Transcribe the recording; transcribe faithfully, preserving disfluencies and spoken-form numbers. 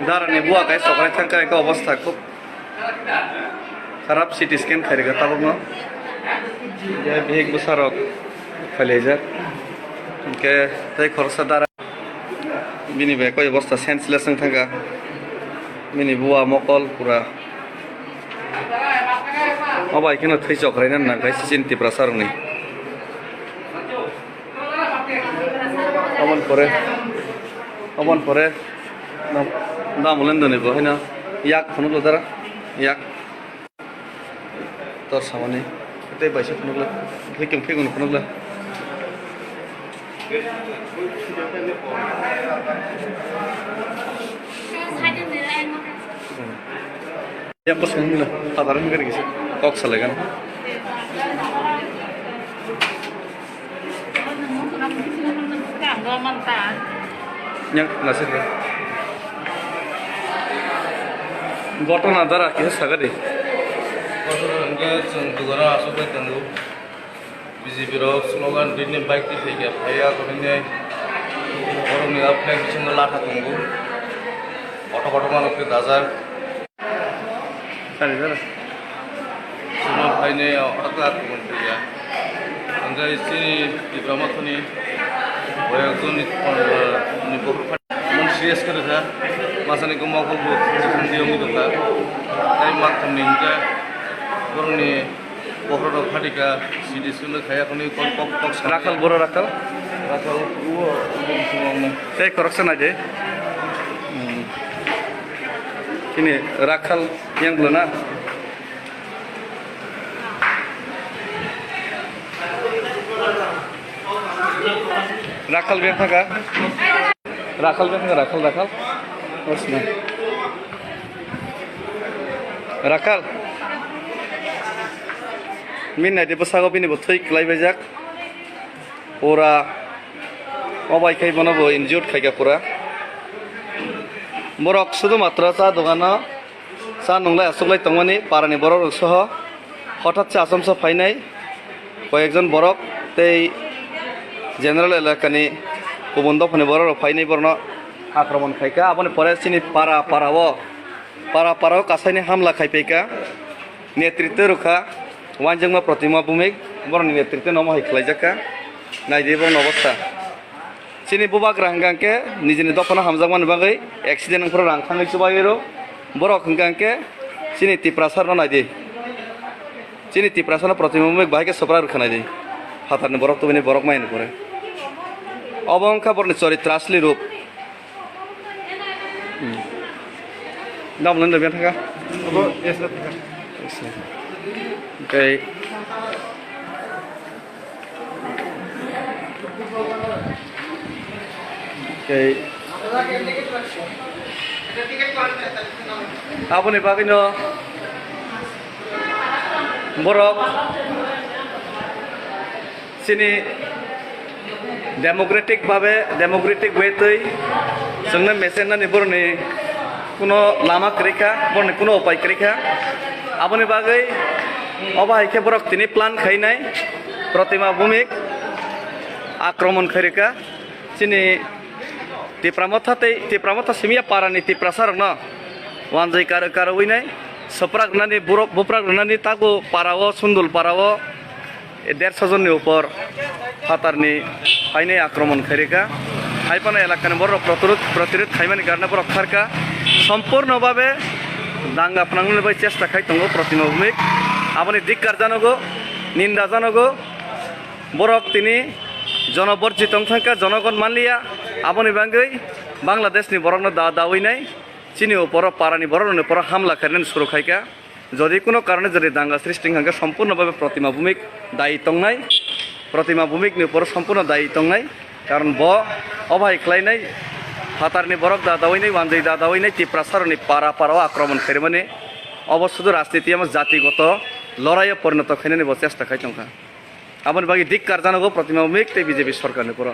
Darani bua kai sokrai thangka eka obostha khub kharap, C T scan khairika tabukno. Ya bihik bwsarok khailaijak. Hwnkhe tei khoroksa dara bini bai koi obostha senseless wng thangka. Bini bua mokol pura. Obo hai kheno thwi chokraina nang kai sichini Tiprasa rokni. Oboni pore, oboni pore, dam-, damulendoni bo haino yak phunuklo dara, yak. Tor samani, tei baisa phunuklo, phikung phikung phunuklo. Yak bwskango nila, padar wngkha rikisa, kok salaikan. Yang nasir. Gotona dara kisa sagadi. Gotona hwnkhe chwng dugano aswk bai tongo. B J P rok slogan rini bike twi thai khe phaiya, borokni, borokni a flag bisingo latha tongo. Kotor kotor manok twi dajak. Sari sara. Chwngno phainai o hwtak tongo thaiya. Hwnkhe chini Tipra Mothani boyokjonni, eh, ni bukhuk pha-, mung serious khe rwkha. Masani khe mokol bo thangdi thangdi wngwi tongkha. Tei makhamni hwnkhe borokni bokhorok phatika, C T scan khaiya khwnwi kok, kok, kok sa. Rakhal, boro Rakhal? Rakhal, uo, uo, uo, uo. Tei khoroksa naidi. Hmm. Chini Rakhal yang bwlana. Rakhal beng thaka. Rakhal beng thaka, Rakhal, Rakhal. Osna. Rakhal. Min naidi bwsago bini bo thwi kwlai baijak. Pura obai khai bono bo injured khaika pura. Borok sudu matro cha dogano cha nunglai achuklai tongmani parani borok rok soho. Hothat se achomsa phainai koyekjon borok tei general elakani kubun dophani borok rok phainai borokno akromon khaika. Aboni pore chini para para o, para para o kasaini hamla khaipaika. Netritw rwkha uanjakma Protima Bhumik, borokni netritw no omo hai khlaijak kha. Naidi borokni obostha. Chini bubagra hwnkha hwnkhe nijini dophano hamjakmani bagwi accident wngphuru rang thangwi chubawi rw. Borok hwnkha hwnkhe chini Tiprasa rwno naidi. Chini Tiprasano Protima Bhumik bahai khe swprak rwkha naidi. Phatarni borok tubini borok mai hwnwi pore. Obo wngkha borokni choritra asli rup. Hmm. Dam lan da biang thaka. Abo yes la thaka. Yes la. Okay. Okay. Aboni bagwino borok chini democratic babe, democratic way twi chwngno mechenani boroni kuno lama kwrwi kha, boroni kuno upai kwrwi kha. Aboni bagwi obo hai khe borok tini plan khainai Protima Bhumik akromon khairika chini Tipra Motha tei Tipra Motha simiya parani Tiprasa rokno wanjwi kar-, karwi nai swprak rwnani borok, buprak rwnani tago para o, Sundul para o derso jonni upor phatarni phainai akromon khairika. Hai phano elakani borok proturud-, protirud khaimani karne borok kharka. Sompurno babe danga phnangmani bai chesta khai tongo Protima Bhumik. Aboni dikkar janogo, ninda janogo. Borok tini jonoborji tong thangka, jonogon manliya. Aboni bagwi Bangladeshni borokno da dawi nai. Chini uporo parani borokni uporo hamla khainani suru khaika. Jodi kuno karone jodi danga srishti wngkha hwnkhe sompurno babe Protima Bhumik dayi tongnai, Protima Bhumikni upor sompurno dayi tongnai, karon bo obo hai khlainai, phatarni borok da dawinai, wanjwi da dawinai, Tiprasarokni para para o akromon khairwmani, obo sudu rajniti amo jatigoto loraio porinoto khainani bo chesta khai tongkha. Aboni bagwi dikkar janogo Protima Bhumik tei B J P sorkarni poro.